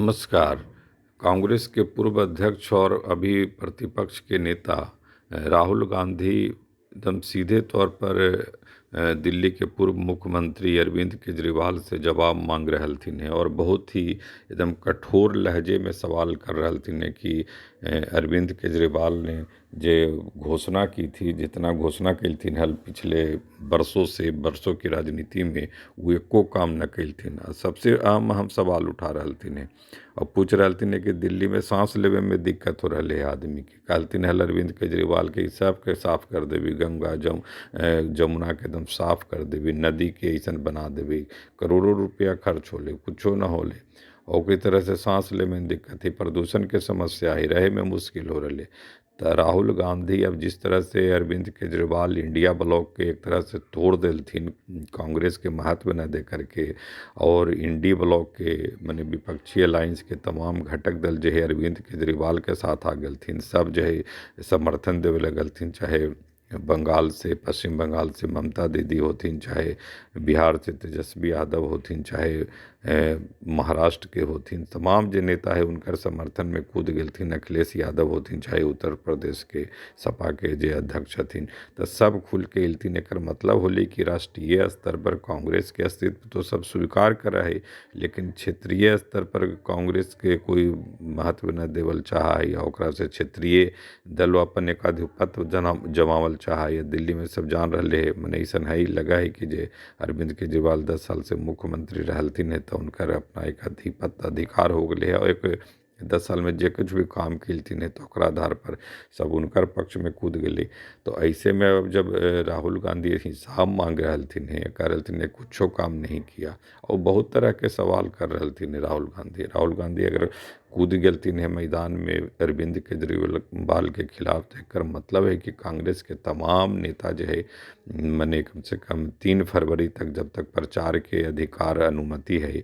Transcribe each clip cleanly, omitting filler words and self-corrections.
नमस्कार। कांग्रेस के पूर्व अध्यक्ष और अभी प्रतिपक्ष के नेता राहुल गांधी एकदम सीधे तौर पर दिल्ली के पूर्व मुख्यमंत्री अरविंद केजरीवाल से जवाब मांग रहलथिन हैं और बहुत ही एकदम कठोर लहजे में सवाल कर रहलथिन हैं कि अरविंद केजरीवाल ने जे घोषणा की थी, जितना घोषणा कलथिन हल पिछले बरसों से, बरसों की राजनीति में वो एको काम न कलथिन। सबसे अहम अहम सवाल उठा रहलथिन हैं और पूछ रहलथिन हैं कि दिल्ली में सांस लेवे में दिक्कत हो रहा है आदमी के। कहलथिन हल अरविंद केजरीवाल के सबके साफ कर देवी, गंगा जमुना के एकदम साफ कर देवी, नदी के ऐसा बना देवी, करोड़ों रुपया खर्च होले, कुछो न होले। और कोई तरह से सांस ले में दिक्कत है, प्रदूषण के समस्या है, रहे में मुश्किल हो रही है। तो राहुल गांधी अब जिस तरह से अरविंद केजरीवाल इंडिया ब्लॉक के एक तरह से तोड़ देलथिन, कांग्रेस के महत्व न दे करके, और इंडी ब्लॉक के माने विपक्षी अलायंस के तमाम घटक दल जो है अरविंद केजरीवाल के साथ आ गेलथिन, सब जो है समर्थन देवे लगलथिन, चाहे बंगाल से, पश्चिम बंगाल से ममता दीदी होथिन, चाहे बिहार से तेजस्वी यादव होथिन, चाहे महाराष्ट्र के होथिन, तमाम जे नेता है उनकर समर्थन में कूद गेलथिन। अखिलेश यादव होथिन, चाहे उत्तर प्रदेश के सपा के जे अध्यक्ष हथिन, तो सब खुल के एलथिन। एकर मतलब होलै कि राष्ट्रीय स्तर पर कांग्रेस के अस्तित्व तो सब स्वीकार करै है, लेकिन क्षेत्रीय स्तर पर कांग्रेस के कोई महत्व न देवल चाह है, ओकरा से क्षेत्रीय दल अपन एकाधिपत्य जमावल चाह है। दिल्ली में सब जान रहे है, मने ऐसा है लगा है कि जे अरविंद केजरीवाल 10 साल से मुख्यमंत्री रहलथिन है तो उनकर अपना एकाधिपत्य अधिकार हो गए है, और एक 10 साल में जे कुछ भी काम कलथिन है तो ओकरा आधार पर सब उनकर पक्ष में कूद गेलै। तो ऐसे में अब जब राहुल गांधी हिसाब मांग रहलथिन है, कह रहलथिन है कुछो काम नहीं किया, और बहुत तरह के सवाल कर रहलथिन है राहुल गांधी। राहुल गांधी अगर कूद गेलथिन है मैदान में अरविंद केजरीवाल के खिलाफ, तो एकर मतलब है कि कांग्रेस के तमाम नेता जो है मने कम से कम 3 फरवरी तक, जब तक प्रचार के अधिकार अनुमति है,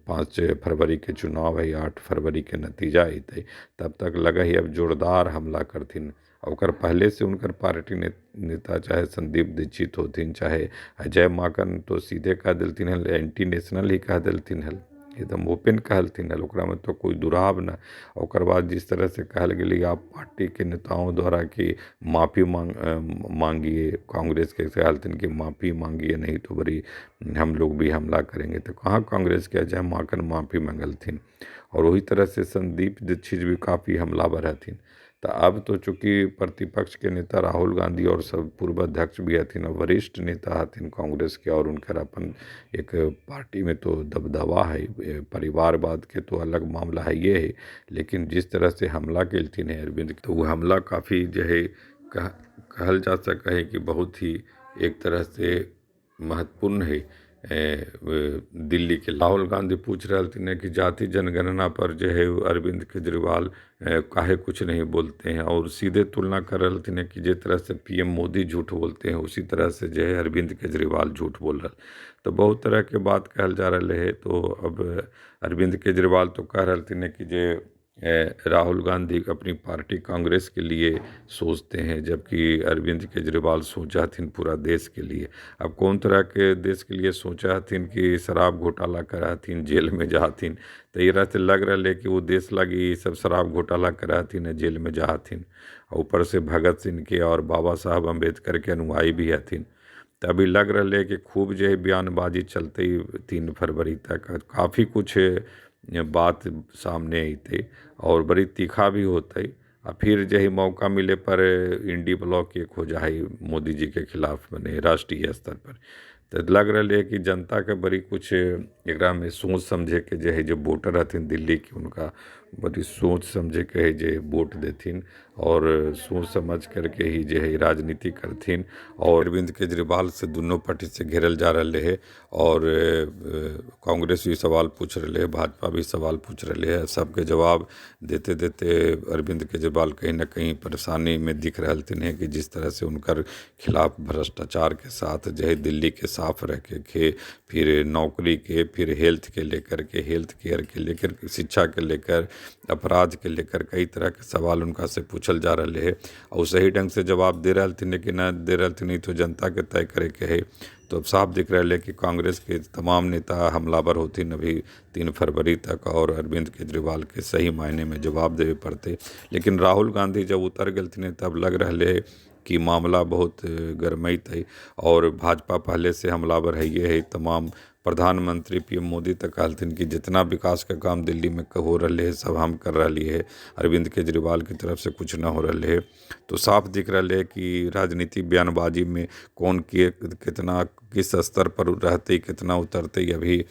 5 फरवरी के चुनाव है, 8 फरवरी के नतीजा अयतै, तब तक लगे है अब जोरदार हमला करथिन। और पहले से उनकर पार्टी नेता चाहे संदीप दीक्षित होथिन, चाहे अजय माकन, तो सीधे कह देलथिन हल, एंटी नेशनल ही कह देलथिन हल, एकदम ओपन कहलथिन हल, ओकरा में तो कोई दुराव न। ओकर बाद जिस तरह से कहल गेलै आप पार्टी के नेताओं द्वारा कि माफ़ी मांगिए, कांग्रेस के कहलथिन कि माफ़ी मांगिए नहीं तो बड़ी हम लोग भी हमला करेंगे, तो कहाँ कांग्रेस के अजय माकन माफ़ी मंगलथिन। और वही तरह से संदीप दीक्षित भी काफ़ी हमलावर हथिन। तो अब तो चूँकि प्रतिपक्ष के नेता राहुल गांधी और सब पूर्व अध्यक्ष भी हथिन और वरिष्ठ नेता हथिन कांग्रेस के, और उनकर अपन एक पार्टी में तो दबदबा है, परिवारवाद के तो अलग मामला है ये है, लेकिन जिस तरह से हमला कलथिन है अरविंद, तो वो हमला काफ़ी जो है कहल जा सका है कि बहुत ही एक तरह से महत्वपूर्ण है दिल्ली के। राहुल गांधी पूछ रहलथिन है कि जाति जनगणना पर जो है अरविंद केजरीवाल काहे कुछ नहीं बोलते हैं, और सीधे तुलना कर रहलथिन है कि जिस तरह से पीएम मोदी झूठ बोलते हैं उसी तरह से जो है अरविंद केजरीवाल झूठ बोल रहा। तो बहुत तरह के बात कहल जा रहा है। तो अब अरविंद केजरीवाल तो कह रहलथिन है कि जे राहुल गांधी अपनी पार्टी कांग्रेस के लिए सोचते हैं, जबकि अरविंद केजरीवाल सोचा हथिन पूरा देश के लिए। अब कौन तरह के देश के लिए सोचा हथिन कि शराब घोटाला करा हथिन, जेल में जाथिन, तो ये से लग रहा है कि वो देश लगी सब शराब घोटाला करा हथिन, जेल में जाथिन, ऊपर से भगत सिंह के और बाबा साहब अम्बेडकर के अनुयायी भी हथिन। तो अभी लग रहा है कि खूब जो है बयानबाजी चलते 3 फरवरी तक काफ़ी कुछ बात सामने अयतै और बड़ी तीखा भी होतै, आ फिर जे मौका मिले पर इंडी ब्लॉक एक हो जाए मोदी जी के खिलाफ मने राष्ट्रीय स्तर पर। तो लग रहा है कि जनता के बड़ी कुछ एकरा में सोच समझे के जे है, जो वोटर हथिन दिल्ली के, उनका बड़ी सोच समझे के है जे वोट देथिन और सोच समझ करके ही जे है राजनीति करथिन। और अरविंद केजरीवाल से दोनों पार्टी से घेरल जा रहा है और कांग्रेस भी सवाल पूछ रहे है, भाजपा भी सवाल पूछ रहे है, सबके जवाब देते देते अरविंद केजरीवाल कहीं ना कहीं परेशानी में दिख रहलथिन है कि जिस तरह से उनकर खिलाफ भ्रष्टाचार के साथ जो है दिल्ली के साफ रखे के, फिर नौकरी के, फिर हेल्थ के लेकर के, हेल्थ केयर के लेकर, शिक्षा के लेकर, अपराध के लेकर कई तरह के सवाल उनका से पूछल जा रहा है और सही ढंग से जवाब दे रहा थी कि न दे रहा थी, तो जनता के तय करे के है। तो अब साफ दिख रहा है कि कांग्रेस के तमाम नेता हमलावर होती अभी 3 फरवरी तक और अरविंद केजरीवाल के सही मायने में जवाब देवे पड़ते। लेकिन राहुल गांधी जब उतर गए तब लग रहा है कि मामला बहुत गरमाइत है और भाजपा पहले से हमलावर है ये है। तमाम प्रधानमंत्री पीएम मोदी तक कहलथिन कि जितना विकास का काम दिल्ली में हो रहा है सब हम कर रही है, अरविंद केजरीवाल की तरफ से कुछ न हो रहा है। तो साफ दिख रहा है कि राजनीतिक बयानबाजी में कौन के कितना किस स्तर पर रहते कितना उतरते अभी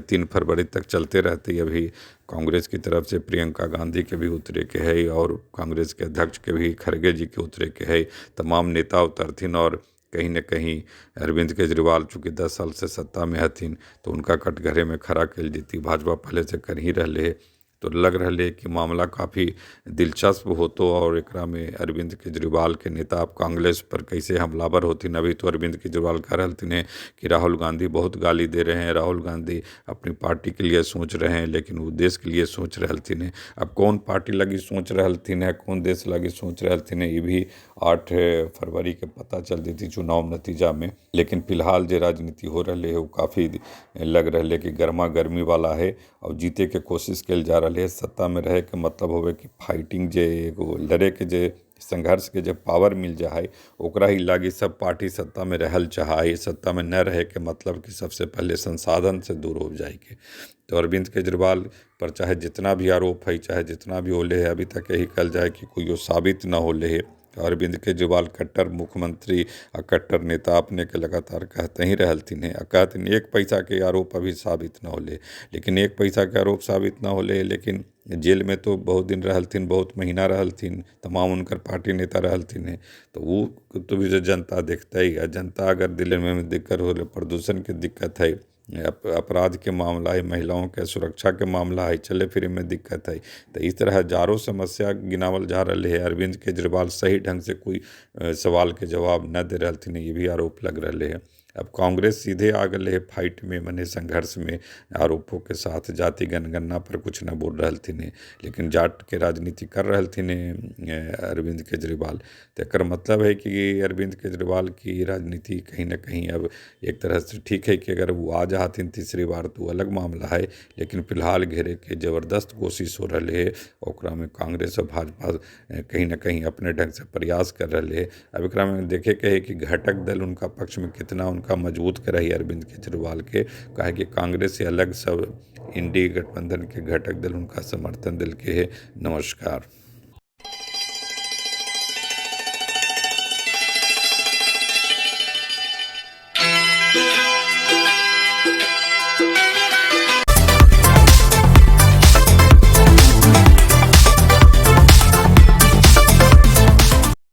3 फरवरी तक चलते रहते। अभी कांग्रेस की तरफ से प्रियंका गांधी के भी उतरे के है और कांग्रेस के अध्यक्ष के भी खड़गे जी के उतरे के है, तमाम नेता उतरथिन और कहीं न कहीं अरविंद केजरीवाल चूँकि 10 साल से सत्ता में हथिन तो उनका कटघरे में खड़ा कल जीती भाजपा पहले से कर ही रहे है। तो लग रहा है कि मामला काफ़ी दिलचस्प होतो और एकरा में अरविंद केजरीवाल के नेता अब कांग्रेस पर कैसे हमलावर होती। अभी तो अरविंद केजरीवाल कह रहे हैं कि राहुल गांधी बहुत गाली दे रहे हैं, राहुल गांधी अपनी पार्टी के लिए सोच रहे हैं लेकिन वो देश के लिए सोच रहे हैं। अब कौन पार्टी लगी सोच रहे हैं, कौन देश लगी सोच रहे हैं, ये भी 8 फरवरी के पता चल दी चुनाव नतीजा में। लेकिन फिलहाल जो राजनीति हो रही है वो काफ़ी लग रहा है कि गर्मा गर्मी वाला है और जीते के कोशिश कल जा रहा है। सत्ता में रहे के मतलब होवे कि फाइटिंग जे एगो लड़े के जे संघर्ष के जे पावर मिल जाए ओकरा ही लागी सब पार्टी सत्ता में रहल चाहे। सत्ता में न रहे के मतलब कि सबसे पहले संसाधन से दूर हो जाए के। तो अरविंद केजरीवाल पर चाहे जितना भी आरोप है, चाहे जितना भी होले है, अभी तक यही कहल जाए कि कोई साबित न होले है। अरविंद केजरीवाल कट्टर मुख्यमंत्री और कट्टर नेता अपने के लगातार कहते ही रहलथिन है, कहते 1 पैसा के आरोप अभी साबित न होले, लेकिन 1 पैसा के आरोप साबित न होले, लेकिन जेल में तो बहुत दिन रहलथिन, बहुत महीना रहलथिन, तमाम उनकर पार्टी नेता रहलथिन है। तो वो तो भी जनता देखते ही है। जनता अगर दिल्ली में दिक्कत हो, प्रदूषण की दिक्कत है, अपराध के मामला है, महिलाओं के सुरक्षा के मामला है, चले फिरे में दिक्कत है, तो इस तरह हजारों समस्या गिनावल जा रही है। अरविंद केजरीवाल सही ढंग से कोई सवाल के जवाब न दे रहे, ये भी आरोप लग रहे हैं। अब कांग्रेस सीधे आ गए है फाइट में, मने संघर्ष में आरोपों के साथ। जाति जनगणना पर कुछ न बोल रहे थे लेकिन जाट के राजनीति कर रहे थे अरविंद केजरीवाल। तो एकर मतलब है कि अरविंद केजरीवाल की राजनीति कहीं ना कहीं अब एक तरह से ठीक है कि अगर वो आ जाथिन तीसरी बार तो अलग मामला है, लेकिन फिलहाल घेरे के ज़बरदस्त कोशिश हो रही है। ओकरा में कांग्रेस और भाजपा कहीं ना कहीं अपने ढंग से प्रयास कर रहे है। अब एकरा में देखे के है कि घटक दल उनका पक्ष में कितना उनका मजबूत कर रही अरविंद केजरीवाल के, कहे कि कांग्रेस से अलग सब इंडी गठबंधन के घटक दल उनका समर्थन दिल के है। नमस्कार।